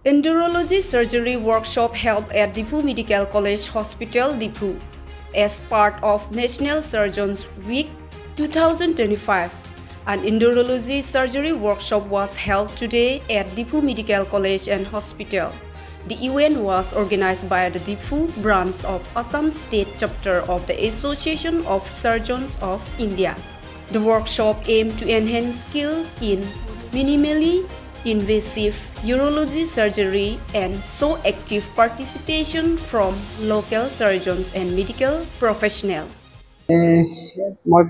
Endourology surgery workshop held at Diphu Medical College Hospital, Diphu, as part of National Surgeons Week 2025. An endourology surgery workshop was held today at Diphu Medical College and Hospital. The event was organized by the Diphu branch of Assam State Chapter of the Association of Surgeons of India. The workshop aimed to enhance skills in minimally invasive urology surgery and saw active participation from local surgeons and medical professionals. মই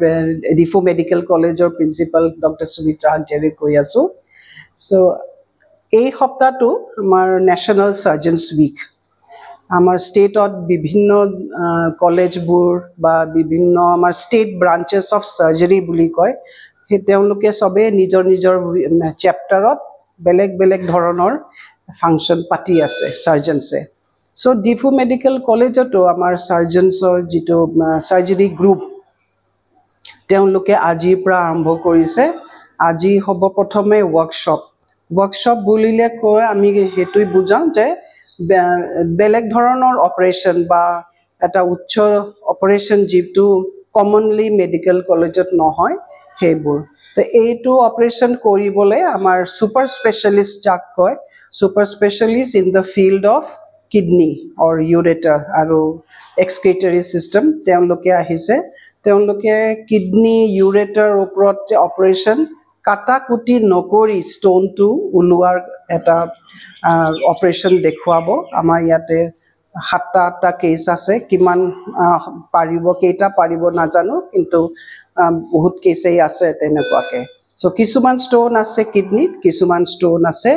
Diphu medical কলেজৰ principal doctor Sumitra হাগজেৰে কৈ আছোঁ। চ' এই সপ্তাহটো আমাৰ national চাৰ্জনছ week. আমাৰ ষ্টেটত বিভিন্ন কলেজবোৰ বা বিভিন্ন আমাৰ ষ্টেট ব্ৰাঞ্চেছ অফ চাৰ্জাৰী বুলি কয়, সেই তেওঁলোকে চবেই নিজৰ নিজৰ চেপ্টাৰত বেলেগ বেলেগ ধৰণৰ ফাংচন পাতি আছে চাৰ্জনছে। চ' ডিফু মেডিকেল কলেজতো আমাৰ চাৰ্জনছৰ যিটো চাৰ্জাৰী গ্ৰুপ, তেওঁলোকে আজিৰ পৰা আৰম্ভ কৰিছে। আজি হ'ব প্ৰথমে ৱৰ্কশ্বপ। ৱৰ্কশ্বপ বুলিলে কৈ আমি সেইটোৱে বুজাওঁ যে বেলেগ ধৰণৰ অপাৰেশ্যন বা এটা উচ্চ অপাৰেশ্যন, যিটো কমনলি মেডিকেল কলেজত নহয় সেইবোৰ। তো এইটো অপাৰেশ্যন কৰিবলৈ আমাৰ ছুপাৰ স্পেচিয়েলিষ্ট যাক কয়, super specialist in the field of kidney or ureter আৰু এক্সক্ৰিটৰী ছিষ্টেম, তেওঁলোকে আহিছে। তেওঁলোকে কিডনী, ইউৰেটাৰ ওপৰত অপাৰেশ্যন, কাটা কুটি নকৰি ষ্ট'নটো ওলোৱাৰ এটা অপাৰেশ্যন দেখুৱাব। আমাৰ ইয়াতে সাতটা আঠটা কেছ আছে। কিমান পাৰিব, কেইটা পাৰিব নাজানো, কিন্তু বহুত কেছেই আছে তেনেকুৱাকৈ। চ' কিছুমান ষ্ট'ন আছে কিডনীত, কিছুমান ষ্ট'ন আছে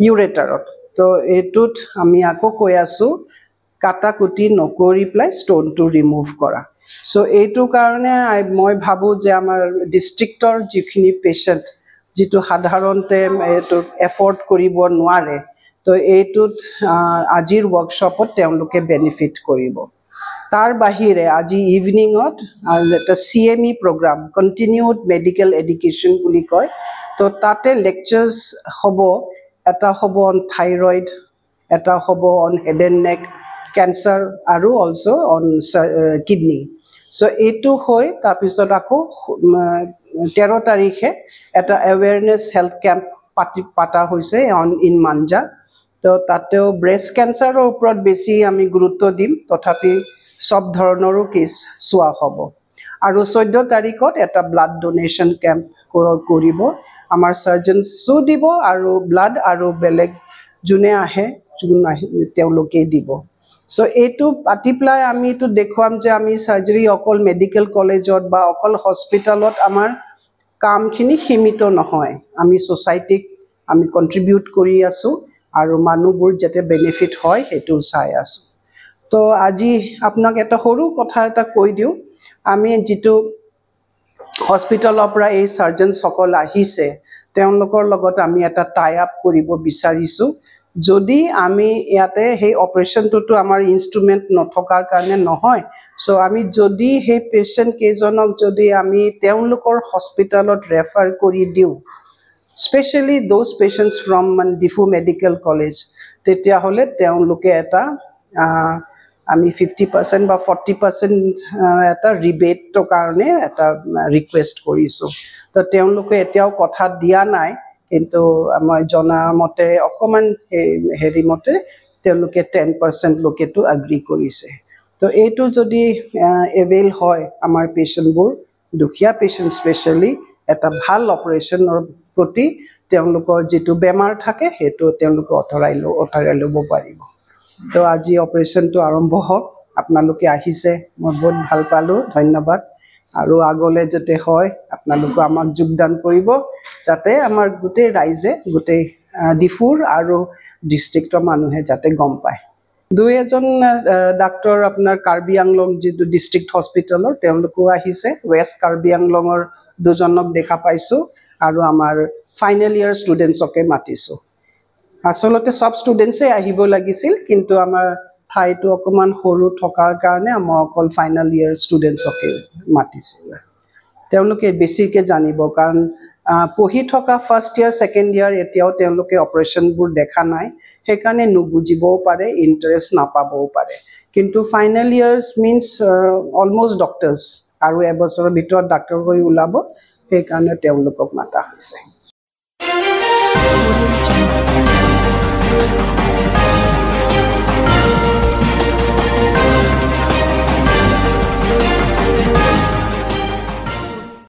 ইউৰেটাৰত। তো এইটোত আমি আকৌ কৈ আছোঁ, কাটা কুটি নকৰি পেলাই ষ্ট'নটো ৰিমুভ কৰা। চ' এইটো কাৰণে মই ভাবোঁ যে আমাৰ ডিষ্ট্ৰিক্টৰ যিখিনি পেচেণ্ট, যিটো সাধাৰণতে এইটো এফৰ্ড কৰিব নোৱাৰে, তো এইটোত আজিৰ ৱৰ্কশ্বপত তেওঁলোকে বেনিফিট কৰিব। তাৰ বাহিৰে আজি ইভিনিঙত এটা CME program, continued medical education বুলি কয়, তো তাতে লেকচাৰ্ছ হ'ব। এটা হ'ব অন থাইৰইড, এটা হ'ব on head and neck cancer আৰু অলছ' অন কিডনী। চ' এইটো হৈ তাৰপিছত আকৌ 13 তাৰিখে এটা এৱেৰনেছ হেল্থ কেম্প পাতা হৈছে অন ইন মাঞ্জা। তো তাতেও ব্ৰেষ্ট কেঞ্চাৰৰ ওপৰত বেছি আমি গুৰুত্ব দিম, তথাপি চব ধৰণৰো কেছ চোৱা হ'ব। আৰু 14 তাৰিখত এটা ব্লাড ডনেশ্যন কেম্প কৰিব। আমাৰ চাৰ্জনছো দিব আৰু ব্লাড আৰু বেলেগ যোনে আহে, যোন আহে তেওঁলোকেই দিব। চ' এইটো পাতি পেলাই আমি এইটো দেখুৱাম যে আমি চাৰ্জাৰী অকল মেডিকেল কলেজত বা অকল হস্পিটেলত আমাৰ কামখিনি সীমিত নহয়, আমি ছ'চাইটিক আমি কণ্ট্ৰিবিউট কৰি আছোঁ আৰু মানুহবোৰ যাতে বেনিফিট হয় সেইটো চাই আছোঁ। তো আজি আপোনাক এটা সৰু কথা এটা কৈ দিওঁ। আমি যিটো হস্পিটেলৰ পৰা এই চাৰ্জনসকল আহিছে, তেওঁলোকৰ লগত আমি এটা টাই আপ কৰিব বিচাৰিছোঁ। যদি আমি ইয়াতে সেই অপাৰেশ্যনটোতো আমাৰ ইনষ্ট্ৰুমেণ্ট নথকাৰ কাৰণে নহয়, চ' আমি যদি সেই পেচেণ্ট কেইজনক যদি আমি তেওঁলোকৰ হস্পিটেলত ৰেফাৰ কৰি দিওঁ, স্পেচিয়েলি those patients from মানে ডিফু মেডিকেল কলেজ, তেতিয়াহ'লে তেওঁলোকে এটা আমি 50% বা 40% এটা ৰিবেটৰ কাৰণে এটা ৰিকুৱেষ্ট কৰিছোঁ। তো তেওঁলোকে এতিয়াও কথা দিয়া নাই, কিন্তু মই জনা মতে অকণমান সেই হেৰি মতে তেওঁলোকে 10%লৈকেতো এগ্ৰি কৰিছে। তো এইটো যদি এভেইল হয়, আমাৰ পেচেণ্টবোৰ, দুখীয়া পেচেণ্ট স্পেচিয়েলি, এটা ভাল অপাৰেশ্যনৰ প্ৰতি তেওঁলোকৰ যিটো বেমাৰ থাকে সেইটো তেওঁলোকে আঁতৰাই ল'ব পাৰিব। তো আজি অপাৰেশ্যনটো আৰম্ভ হওক। আপোনালোকে আহিছে, মই বহুত ভাল পালোঁ, ধন্যবাদ। আৰু আগলৈ যাতে হয় আপোনালোকো আমাক যোগদান কৰিব, যাতে আমাৰ গোটেই ৰাইজে, গোটেই ডিফুৰ আৰু ডিষ্ট্ৰিক্টৰ মানুহে যাতে গম পায়। দুই এজন ডাক্তৰ আপোনাৰ কাৰ্বি আংলং যিটো ডিষ্ট্ৰিক্ট হস্পিটেলৰ, তেওঁলোকো আহিছে। ৱেষ্ট কাৰ্বি আংলঙৰ দুজনক দেখা পাইছোঁ আৰু আমাৰ ফাইনেল ইয়াৰ ষ্টুডেণ্টছকে মাতিছোঁ। আচলতে চব ষ্টুডেণ্টছে আহিব লাগিছিল, কিন্তু আমাৰ ঠাইটো অকণমান সৰু থকাৰ কাৰণে মই অকল ফাইনেল ইয়াৰ ষ্টুডেণ্টছকে মাতিছোঁ। তেওঁলোকে বেছিকৈ জানিব, কাৰণ পঢ়ি থকা ফাৰ্ষ্ট ইয়াৰ, ছেকেণ্ড ইয়াৰ, এতিয়াও তেওঁলোকে অপাৰেশ্যনবোৰ দেখা নাই, সেইকাৰণে নুবুজিবও পাৰে, ইণ্টাৰেষ্ট নাপাবও পাৰে। কিন্তু final years means almost doctors আৰু এবছৰৰ ভিতৰত ডাক্তৰ হৈ ওলাব, সেইকাৰণে তেওঁলোকক মাতা হৈছে।